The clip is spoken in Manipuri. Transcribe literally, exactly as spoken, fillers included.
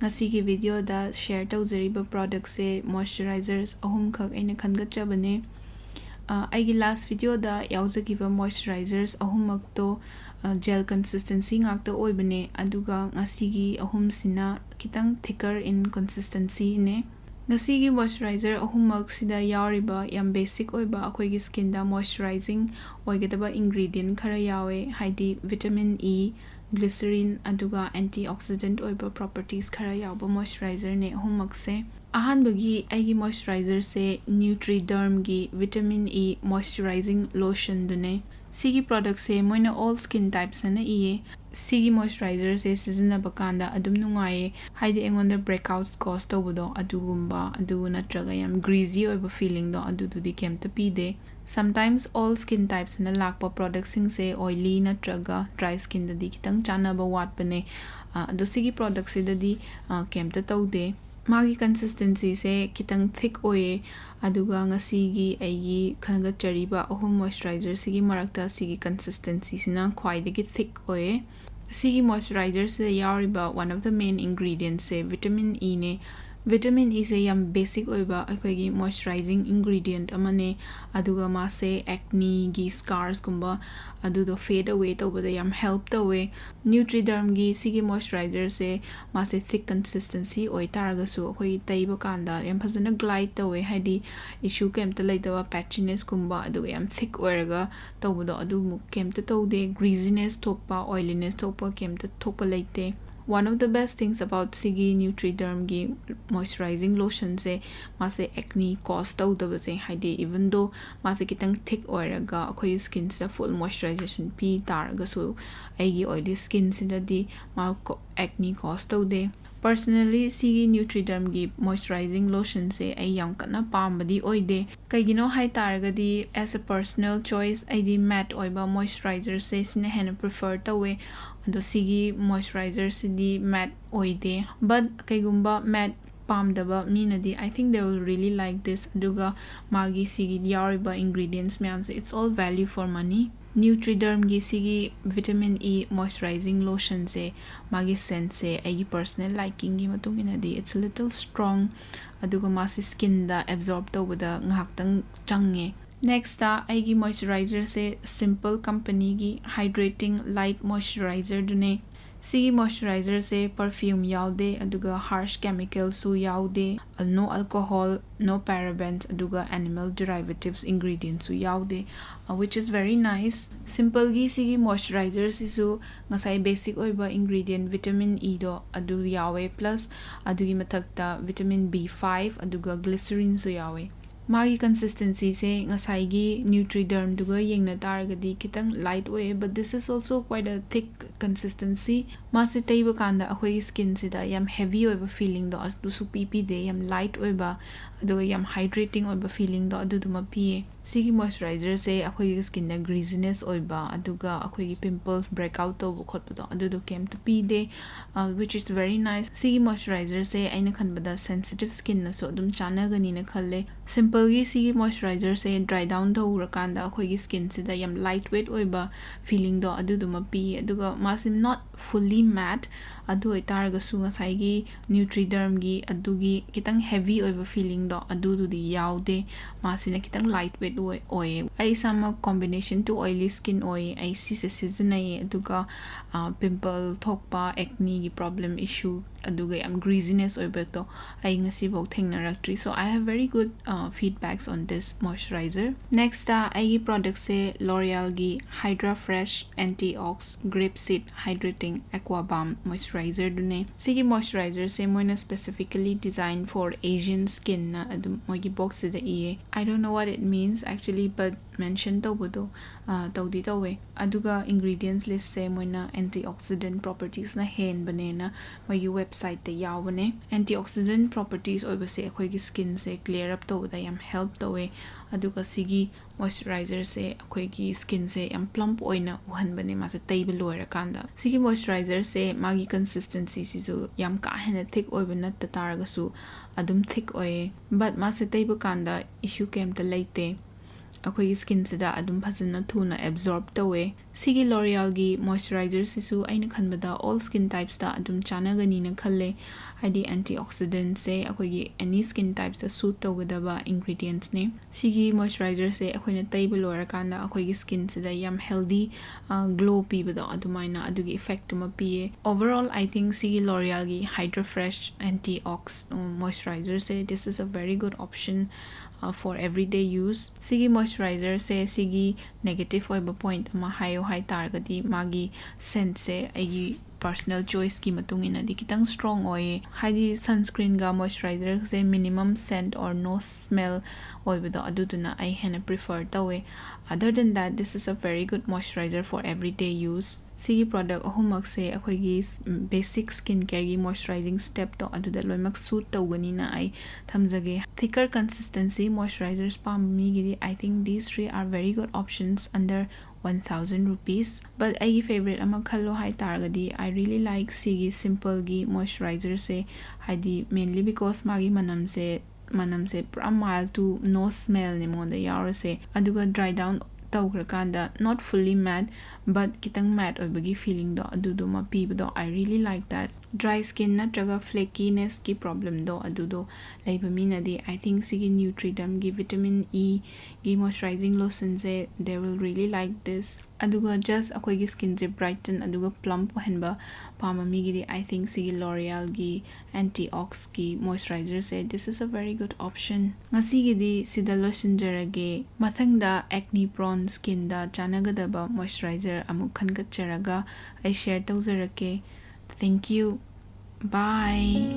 ꯉꯁꯤꯒꯤ videoꯗ share ꯇꯧꯖꯔꯤꯕ productꯁꯦ moisturizers ꯑꯍꯨꯝꯈꯛ ꯑꯩꯅ ꯈꯟꯒꯠꯆꯕꯅꯦ꯫ ꯑ, ꯑꯩꯒꯤ last videoꯗ ꯌꯥꯎꯖꯈꯤꯕ moisturizers ꯑꯍꯨꯝꯃꯛꯇꯣ, ꯑ, gel consistency ꯉꯥꯛꯇ ꯑꯣꯏꯕꯅꯦ, ꯑꯗꯨꯒ ꯉꯁꯤꯒꯤ ꯑꯍꯨꯝꯁꯤꯅ ꯈꯤꯇꯪ thicker in consistencyꯅꯦ꯫ ꯉꯁꯤꯒꯤ moisturizer ꯑꯍꯨꯝꯃꯛꯁꯤꯗ ꯌꯥꯎꯔꯤꯕ ꯌꯥꯝ basic ꯑꯣꯏꯕ ꯑꯩꯈꯣꯏꯒꯤ skinꯗ moisturizing ꯑꯣꯏꯒꯗꯕ ingredient ꯈꯔ ꯌꯥꯎꯋꯦ, ꯍꯥꯏꯗꯤ vitamin E, glycerin, ꯑꯗꯨꯒ antioxidant ꯑꯣꯏꯕ properties ꯈꯔ ꯌꯥꯎꯕ moisturizerꯅꯦ ꯑꯍꯨꯝꯃꯛꯁꯦ꯫ ꯑꯍꯥꯟꯕꯒꯤ ꯑꯩꯒꯤ moisturizerꯁꯦ Nutridermꯒꯤ vitamin E moisturizing lotionꯗꯨꯅꯦ꯫ ꯁꯤꯒꯤ productꯁꯦ ꯃꯣꯏꯅ all skin types ꯑꯅ ꯏꯌꯦ꯫ ꯁꯤꯒꯤ moisturizerꯁꯦ ꯁꯤꯖꯤꯟꯅꯕ ꯀꯥꯟꯗ ꯑꯗꯨꯝ ꯅꯨꯡꯉꯥꯏꯌꯦ, ꯍꯥꯏꯗꯤ ꯑꯩꯉꯣꯟꯗ breakout cause ꯇꯧꯕꯗꯣ ꯑꯗꯨꯒꯨꯝꯕ, ꯑꯗꯨ ꯅꯠꯇ꯭ꯔꯒ ꯌꯥꯝ greasy ꯑꯣꯏꯕ feelingꯗꯣ ꯑꯗꯨꯗꯨꯗꯤ ꯀꯩꯝꯇ ꯄꯤꯗꯦ꯫ Sometimes all skin typesꯅ ꯂꯥꯛꯄ productꯁꯤꯡꯁꯦ oily ꯅꯠꯇ꯭ꯔꯒ dry skinꯗꯗꯤ ꯈꯤꯇꯪ ꯆꯥꯟꯅꯕ ꯋꯥꯠꯄꯅꯦ꯫ ꯑ, ꯑꯗꯣ ꯁꯤꯒꯤ productꯁꯤꯗꯗꯤ, ꯑ, ꯀꯩꯝꯇ ꯇꯧꯗꯦ꯫ ꯃꯥꯒꯤ consistencyꯁꯦ ꯈꯤꯇꯪ thick ꯑꯣꯏꯌꯦ, ꯑꯗꯨꯒ ꯉꯁꯤꯒꯤ ꯑꯩꯒꯤ ꯈꯟꯒꯠꯆꯔꯤꯕ ꯑꯍꯨꯝ moisturizerꯁꯤꯒꯤ ꯃꯔꯛꯇ ꯁꯤꯒꯤ consistencyꯁꯤꯅ ꯈ꯭ꯋꯥꯏꯗꯒꯤ thick ꯑꯣꯏꯌꯦ꯫ ꯁꯤꯒꯤ moisturizerꯁꯤꯗ ꯌꯥꯎꯔꯤꯕ one of the main ingredientsꯁꯦ vitamin Eꯅꯦ꯫ Vitamin Eꯁꯦ ꯌꯥꯝ basic ꯑꯣꯏꯕ ꯑꯩꯈꯣꯏꯒꯤ moisturizing ingredient ꯑꯃꯅꯦ, ꯑꯗꯨꯒ ꯃꯥꯁꯦ acneꯒꯤ scarsꯀꯨꯝꯕ ꯑꯗꯨꯗꯣ fade away ꯇꯧꯕꯗ ꯌꯥꯝ help ꯇꯧꯋꯦ꯫ Nutridermꯒꯤ ꯁꯤꯒꯤ moisturizerꯁꯦ ꯃꯥꯁꯦ thick consistency ꯑꯣꯏ ꯇꯥꯔꯒꯁꯨ ꯑꯩꯈꯣꯏꯒꯤ ꯇꯩꯕ ꯀꯥꯟꯗ ꯌꯥꯝ ꯐꯖꯅ glide ꯇꯧꯋꯦ, ꯍꯥꯏꯗꯤ issue ꯀꯩꯝꯇ ꯂꯩꯇꯕ patchinessꯀꯨꯝꯕ, ꯑꯗꯨꯒ ꯌꯥꯝ thick ꯑꯣꯏꯔꯒ ꯇꯧꯕꯗꯣ ꯑꯗꯨꯃꯨꯛ ꯀꯩꯝꯇ ꯇꯧꯗꯦ꯫ Greasiness ꯊꯣꯛꯄ, oiliness ꯊꯣꯛꯄ ꯀꯩꯝꯇ ꯊꯣꯛꯄ ꯂꯩꯇꯦ꯫ One of the best things about ꯁꯤꯒꯤ Nutridermꯒꯤ moisturizing lotionꯁꯦ, ꯃꯥꯁꯦ acne cause ꯇꯧꯗꯕꯁꯦ, ꯍꯥꯏꯗꯤ even though ꯃꯥꯁꯦ ꯈꯤꯇꯪ thick ꯑꯣꯏꯔꯒ ꯑꯩꯈꯣꯏꯒꯤ skinꯁꯤꯗ full moisturization ꯄꯤ ꯇꯥꯔꯒꯁꯨ ꯑꯩꯒꯤ oily skinꯁꯤꯗꯗꯤ ꯃꯥ ꯀꯣ-, acne cause ꯇꯧꯗꯦ꯫ Personally ꯁꯤꯒꯤ Nutridermꯒꯤ moisturizing lotionꯁꯦ ꯑꯩ ꯌꯥꯝ ꯀꯟꯅ ꯄꯥꯝꯕꯗꯤ ꯑꯣꯏꯗꯦ꯫ ꯀꯩꯒꯤꯅꯣ ꯍꯥꯏ ꯇꯥꯔꯒꯗꯤ, as a personal choice, ꯑꯩꯗꯤ matte ꯑꯣꯏꯕ moisturizerꯁꯦ ꯁꯤꯅ ꯍꯦꯟꯅ prefer ꯇꯧꯋꯦ꯫ ꯑꯗꯣ ꯁꯤꯒꯤ moisturizerꯁꯤꯗꯤ matte ꯑꯣꯏꯗꯦ꯫ But ꯀꯩꯒꯨꯝꯕ matte ꯄꯥꯝꯗꯕ ꯃꯤꯅꯗꯤ, I think they will really like this. ꯑꯗꯨꯒ ꯃꯥꯒꯤ ꯁꯤꯒꯤ ꯌꯥꯎꯔꯤꯕ ingredients ꯃꯌꯥꯝꯁꯦ, it's all value for money. Nutridermꯒꯤ ꯁꯤꯒꯤ vitamin E moisturizing lotionꯁꯦ, ꯃꯥꯒꯤ scentꯁꯦ ꯑꯩꯒꯤ personal likingꯒꯤ ꯃꯇꯨꯡ ꯏꯟꯅꯗꯤ it's a little strong, ꯑꯗꯨꯒ ꯃꯥꯁꯦ skinꯗ absorb ꯇꯧꯕꯗ ꯉꯥꯏꯍꯥꯛꯇꯪ ꯆꯪꯉꯦ. Nextꯇ ꯑꯩꯒꯤ moisturizerꯁꯦ Simple companyꯒꯤ Hydrating Light Moisturizerꯗꯨꯅꯦ. ꯁꯤꯒꯤ moisturizerꯁꯦ perfume ꯌꯥꯎꯗꯦ, ꯑꯗꯨꯒ harsh chemicalꯁꯨ ꯌꯥꯎꯗꯦ, no alcohol, no parabens, ꯑꯗꯨꯒ animal derivatives ingredientsꯁꯨ ꯌꯥꯎꯗꯦ, uh, which is very nice. Simpleꯒꯤ ꯁꯤꯒꯤ moisturizersꯁꯤꯁꯨ ꯉꯁꯥꯏ basic ꯑꯣꯏꯕ ingredient vitamin Eꯗꯣ ꯑꯗꯨ ꯌꯥꯎꯋꯦ, plus ꯑꯗꯨꯒꯤ ꯃꯊꯛꯇ vitamin B five ꯑꯗꯨꯒ glycerineꯁꯨ ꯌꯥꯎꯋꯦ. ꯃꯥꯒꯤ consistencyꯁꯦ ꯉꯁꯥꯏꯒꯤ Nutridermꯗꯨꯒ ꯌꯦꯡꯅ ꯇꯥꯔꯒꯗꯤ ꯈꯤꯇꯪ light ꯑꯣꯏꯌꯦ, but this is also quite a thick consistency. ꯃꯥꯁꯦ ꯇꯩꯕ ꯀꯥꯟꯗ ꯑꯩꯈꯣꯏꯒꯤ skinꯁꯤꯗ ꯌꯥꯝ heavy ꯑꯣꯏꯕ feelingꯗꯣ ꯑꯗꯨꯁꯨ ꯄꯤ ꯄꯤꯗꯦ, ꯌꯥꯝ light ꯑꯣꯏꯕ, ꯑꯗꯨꯒ ꯌꯥꯝ hydrating ꯑꯣꯏꯕ feelingꯗꯣ ꯑꯗꯨꯗꯨꯃ ꯄꯤꯌꯦ꯫ ꯁꯤꯒꯤ moisturizersꯁꯦ ꯑꯩꯈꯣꯏꯒꯤ skinꯗ greasiness ꯑꯣꯏꯕ, ꯑꯗꯨꯒ ꯑꯩꯈꯣꯏꯒꯤ pimples breakout ꯇꯧꯕ ꯈꯣꯠꯄꯗꯣ ꯑꯗꯨꯗꯣ ꯀꯩꯝꯇ ꯄꯤꯗꯦ, uh, which is very nice. ꯁꯤꯒꯤ moisturizersꯁꯦ ꯑꯩꯅ ꯈꯟꯕꯗ sensitive skinꯅꯁꯨ ꯑꯗꯨꯝ ꯆꯥꯟꯅꯒꯅꯤꯅ ꯈꯜꯂꯦ꯫ Simpleꯒꯤ ꯁꯤꯒꯤ moisturizersꯁꯦ dry down ꯇꯧꯔꯀꯥꯟꯗ ꯑꯩꯈꯣꯏꯒꯤ skinꯁꯤꯗ ꯌꯥꯝ light weight ꯑꯣꯏꯕ feelingꯗꯣ ꯑꯗꯨꯗꯨꯃ ꯄꯤ, ꯑꯗꯨꯒ ꯃꯥꯁꯤ not fully matte, ꯑꯗꯨ ꯑꯣꯏꯇꯥꯔꯒꯁꯨ ꯉꯁꯥꯏꯒꯤ Nutridermꯒꯤ ꯑꯗꯨꯒꯤ ꯈꯤꯇꯪ heavy ꯑꯣꯏꯕ feelingꯗꯣ ꯑꯗꯨꯗꯨꯗꯤ ꯌꯥꯎꯗꯦ꯫ ꯃꯥꯁꯤꯅ ꯈꯤꯇꯪ light weight ꯑꯣꯏ ꯑꯣꯏꯌꯦ꯫ ꯑꯩ ꯏꯁꯥꯃꯛ combination to oily skin ꯑꯣꯏꯌꯦ, ꯑꯩ ꯁꯤꯁꯦ ꯁꯤꯖꯤꯟꯅꯩꯌꯦ, ꯑꯗꯨꯒ pimple ꯊꯣꯛꯄ, acneꯒꯤ problem issue, ꯑꯗꯨꯒ ꯌꯥꯝ greasiness ꯑꯣꯏꯕꯗꯣ ꯑꯩ ꯉꯁꯤꯐꯥꯎ ꯊꯦꯡꯅꯔꯛꯇ꯭ꯔꯤ꯫ So I have very good, uh, feedbacks on this moisturizer. Nextꯇ ꯑꯩꯒꯤ productꯁꯦ L'Orealꯒꯤ Hydra Fresh Antiox Grape Seed Hydrating Aqua Balm Moisturizer ꯗꯨꯅꯦ꯫ ꯁꯤꯒꯤ moisturizerꯁꯦ ꯃꯣꯏꯅ specifically design for Asian skinꯅ ꯑꯗꯨꯝ ꯃꯣꯏꯒꯤ boxꯁꯤꯗ ꯏꯌꯦ꯫ I don't know what it means actually, but mention ꯇꯧꯕꯗꯣ, ꯑ, ꯇꯧꯗꯤ ꯇꯧꯋꯦ꯫ ꯑꯗꯨꯒ ingredients listꯁꯦ ꯃꯣꯏꯅ antioxidant propertiesꯅ ꯍꯦꯟꯕꯅꯦꯅ ꯃꯣꯏꯒꯤ website ꯁꯥꯏꯠꯇ ꯌꯥꯎꯕꯅꯦ꯫ ꯑꯦꯟꯇꯤ ꯑꯣꯛꯁꯤꯗꯦꯟ ꯄ꯭ꯔꯣꯄꯔꯇꯤꯁ ꯑꯣꯏꯕꯁꯦ ꯑꯩꯈꯣꯏꯒꯤ ꯁ꯭ꯀꯤꯟꯁꯦ ꯀ꯭ꯂꯤꯌꯔ ꯑꯞ ꯇꯧꯕꯗ ꯌꯥꯝ ꯍꯦꯜꯞ ꯇꯧꯋꯦ꯫ ꯑꯗꯨꯒ ꯁꯤꯒꯤ ꯃꯣꯏꯆꯔꯥꯏꯖꯔꯁꯦ ꯑꯩꯈꯣꯏꯒꯤ ꯁ꯭ꯀꯤꯟꯁꯦ ꯌꯥꯝ ꯄ꯭ꯂꯝꯞ ꯑꯣꯏꯅ ꯎꯍꯟꯕꯅꯦ ꯃꯥꯁꯦ ꯇꯩꯕ ꯂꯣꯏꯔꯀꯥꯟꯗ꯫ ꯁꯤꯒꯤ ꯃꯣꯏꯆꯔꯥꯏꯖꯔꯁꯦ ꯃꯥꯒꯤ ꯀꯟꯁꯤꯁꯇꯦꯟꯁꯤꯁꯤꯁꯨ ꯌꯥꯝ ꯀꯥ ꯍꯦꯟꯅ ꯊꯤꯛ ꯑꯣꯏꯕ ꯅꯠꯇ ꯇꯥꯔꯒꯁꯨ ꯑꯗꯨꯝ ꯊꯤꯛ ꯑꯣꯏꯌꯦ꯫ ꯕꯠ ꯃꯥꯁꯦ ꯇꯩꯕ ꯀꯥꯟꯗ ꯏꯁꯨ ꯀꯩꯝꯇ ꯂꯩꯇꯦ꯫ ꯑꯩꯈꯣꯏꯒꯤ ꯁ꯭ꯀꯤꯟꯁꯤꯗ ꯑꯗꯨꯝ ꯐꯖꯅ ꯊꯨꯅ ꯑꯦꯕꯖꯣꯔꯕ ꯇꯧꯋꯦ꯫ ꯁꯤꯒꯤ ꯂꯣꯔꯤꯌꯥꯜꯒꯤ ꯃꯣꯏꯆꯔꯥꯏꯖꯔꯁꯤꯁꯨ ꯑꯩꯅ ꯈꯟꯕꯗ ꯑꯣꯜ ꯁ꯭ꯀꯤꯟ ꯇꯥꯏꯞꯁꯇ ꯑꯗꯨꯝ ꯆꯥꯟꯅꯒꯅꯤꯅ ꯈꯜꯂꯦ꯫ ꯍꯥꯏꯗꯤ ꯑꯦꯟꯇꯤ ꯑꯣꯛꯁꯤꯗꯦꯟꯁꯦ ꯑꯩꯈꯣꯏꯒꯤ ꯑꯦꯅꯤ ꯁ꯭ꯀꯤꯟ ꯇꯥꯏꯞꯁꯇ ꯁꯨꯠ ꯇꯧꯒꯗꯕ ꯏꯟꯒ꯭ꯔꯤꯗꯤꯌꯦꯟꯠꯁꯅꯦ꯫ ꯁꯤꯒꯤ ꯃꯣꯏꯆꯔꯥꯏꯖꯔꯁꯦ ꯑꯩꯈꯣꯏꯅ ꯇꯩꯕ ꯂꯣꯏꯔꯀꯥꯟꯗ ꯑꯩꯈꯣꯏꯒꯤ ꯁ꯭ꯀꯤꯟꯁꯤꯗ ꯌꯥꯝ ꯍꯦꯜꯗꯤ ꯒ꯭ꯂꯣ ꯄꯤꯕꯗꯣ ꯑꯗꯨꯃꯥꯏꯅ ꯑꯗꯨꯒꯤ ꯏꯐꯦꯛꯇꯨꯃ ꯄꯤꯌꯦ꯫ Overall, I think ꯁꯤꯒꯤ ꯂꯣꯔꯤꯌꯥꯜꯒꯤ ꯍꯥꯏꯗ꯭ꯔꯣ ꯐ꯭ꯔꯦꯁ ꯑꯦꯟꯇꯤ ꯑꯣꯛꯁ ꯃꯣꯏꯆꯔꯥꯏꯖꯔꯁꯦ, this is a very good option for everyday use. ꯁꯤꯒꯤ ꯃꯣꯏꯆꯔꯥꯏꯖꯔꯁꯦ ꯁꯤꯒꯤ ꯅꯦꯒꯦꯇꯤꯞ ꯑꯣꯏꯕ ꯄꯣꯏꯟꯠ ꯑꯃ ꯍꯥꯏꯌꯣ ꯍꯥꯏ ꯇꯥꯔꯒꯗꯤ ꯃꯥꯒꯤ ꯁꯦꯟꯠꯁꯦ ꯑꯩꯒꯤ ꯄꯔꯁꯅꯦꯜ ꯆꯣꯏꯁꯀꯤ ꯃꯇꯨꯡ ꯏꯟꯅꯗꯤ ꯈꯤꯇꯪ ꯁ꯭ꯇ꯭ꯔꯣꯡ ꯑꯣꯏꯌꯦ꯫ ꯍꯥꯏꯗꯤ ꯁꯟꯁ꯭ꯀ꯭ꯔꯤꯟꯒ ꯃꯣꯏꯆꯔꯥꯏꯖꯔꯁꯦ minimum scent or no smell ꯑꯣꯏꯕꯗꯣ ꯑꯗꯨꯗꯨꯅ ꯑꯩ ꯍꯦꯟꯅ ꯄ꯭ꯔꯤꯐꯔ ꯇꯧꯋꯦ꯫ Other than that, this is a very good moisturizer for everyday use. ꯁꯤꯒꯤ ꯄ꯭ꯔꯣꯗꯛ ꯑꯍꯨꯝꯃꯛꯁꯦ ꯑꯩꯈꯣꯏꯒꯤ ꯕꯦꯁꯤꯛ ꯁ꯭ꯀꯤꯟ ꯀꯦꯌꯔꯒꯤ ꯃꯣꯏꯆꯔꯥꯏꯖꯤꯡ ꯁ꯭ꯇꯦꯞꯇꯣ ꯑꯗꯨꯗ ꯂꯣꯏꯅꯃꯛ ꯁꯨꯠ ꯇꯧꯒꯅꯤꯅ ꯑꯩ ꯊꯝꯖꯒꯦ꯫ Thicker consistency moisturizers ꯄꯥꯝꯕ ꯃꯤꯒꯤꯗꯤ, I think these three are very good options under one thousand rupees. But ꯑꯩꯒꯤ ꯐꯦꯕꯔꯦꯠ ꯑꯃ ꯈꯜꯂꯣ ꯍꯥꯏ ꯇꯥꯔꯒꯗꯤ, I really like ꯁꯤꯒꯤ ꯁꯤꯝꯄꯜꯒꯤ ꯃꯣꯏꯆꯔꯥꯏꯖꯔꯁꯦ꯫ ꯍꯥꯏꯗꯤ mainly because ꯃꯥꯒꯤ ꯃꯅꯝꯁꯦ ꯃꯅꯝꯁꯦ ꯄꯨꯔꯥ mild to no smellꯅꯦ ꯃꯉꯣꯟꯗ ꯌꯥꯎꯔꯤꯁꯦ꯫ ꯑꯗꯨꯒ ꯗ꯭ꯔꯥꯏ ꯗꯥꯎꯟ ꯇꯧꯈ꯭ꯔꯀꯥꯟꯗ not fully matte but ꯈꯤꯇꯪ ꯃꯦꯠ ꯑꯣꯏꯕꯒꯤ ꯐꯤꯂꯤꯡꯗꯣ ꯑꯗꯨꯗꯨꯃ ꯄꯤꯕꯗꯣ, I really like that. Dry skin ꯅꯠꯇ꯭ꯔꯒ ꯐ꯭ꯂꯦꯀꯤꯅꯦꯁꯀꯤ ꯄ꯭ꯔꯣꯕ꯭ꯂꯦꯝꯗꯣ ꯑꯗꯨꯗꯣ ꯂꯩꯕ ꯃꯤꯅꯗꯤ, I think ꯁꯤꯒꯤ ꯅ꯭ꯌꯨꯇ꯭ꯔꯤꯗꯝꯒꯤ ꯚꯤꯇꯥꯃꯤꯟ ꯏꯒꯤ moisturising ꯂꯣꯁꯟꯁꯦ, they will really like this. ꯑꯗꯨꯒ ꯖꯁ ꯑꯩꯈꯣꯏꯒꯤ ꯁ꯭ꯀꯤꯟꯁꯦ ꯕ꯭ꯔꯥꯏꯇꯟ ꯑꯗꯨꯒ ꯄ꯭ꯂꯝꯞ ꯑꯣꯏꯍꯟꯕ ꯄꯥꯝꯕ ꯃꯤꯒꯤꯗꯤ, I think ꯁꯤꯒꯤ ꯂꯣꯔꯤꯌꯥꯜꯒꯤ anti ꯑꯣꯛꯁꯀꯤ ꯃꯣꯏꯆꯔꯥꯏꯖꯔꯁꯦ, this is a very good option. ꯉꯁꯤꯒꯤꯗꯤ ꯁꯤꯗ ꯂꯣꯏꯁꯤꯟꯖꯔꯒꯦ꯫ ꯃꯊꯪꯗ ꯑꯦꯛꯅꯤ ꯄ꯭ꯔꯣꯟ ꯁ꯭ꯀꯤꯟꯗ ꯆꯥꯟꯅꯒꯗꯕ ꯃꯣꯏꯆꯔꯥꯏꯖꯔ ꯑꯃꯨꯛ ꯈꯟꯒꯠꯆꯔꯒ ꯑꯩ ꯁꯤꯌꯔ ꯇꯧꯖꯔꯛꯀꯦ꯫ Thank you. Bye.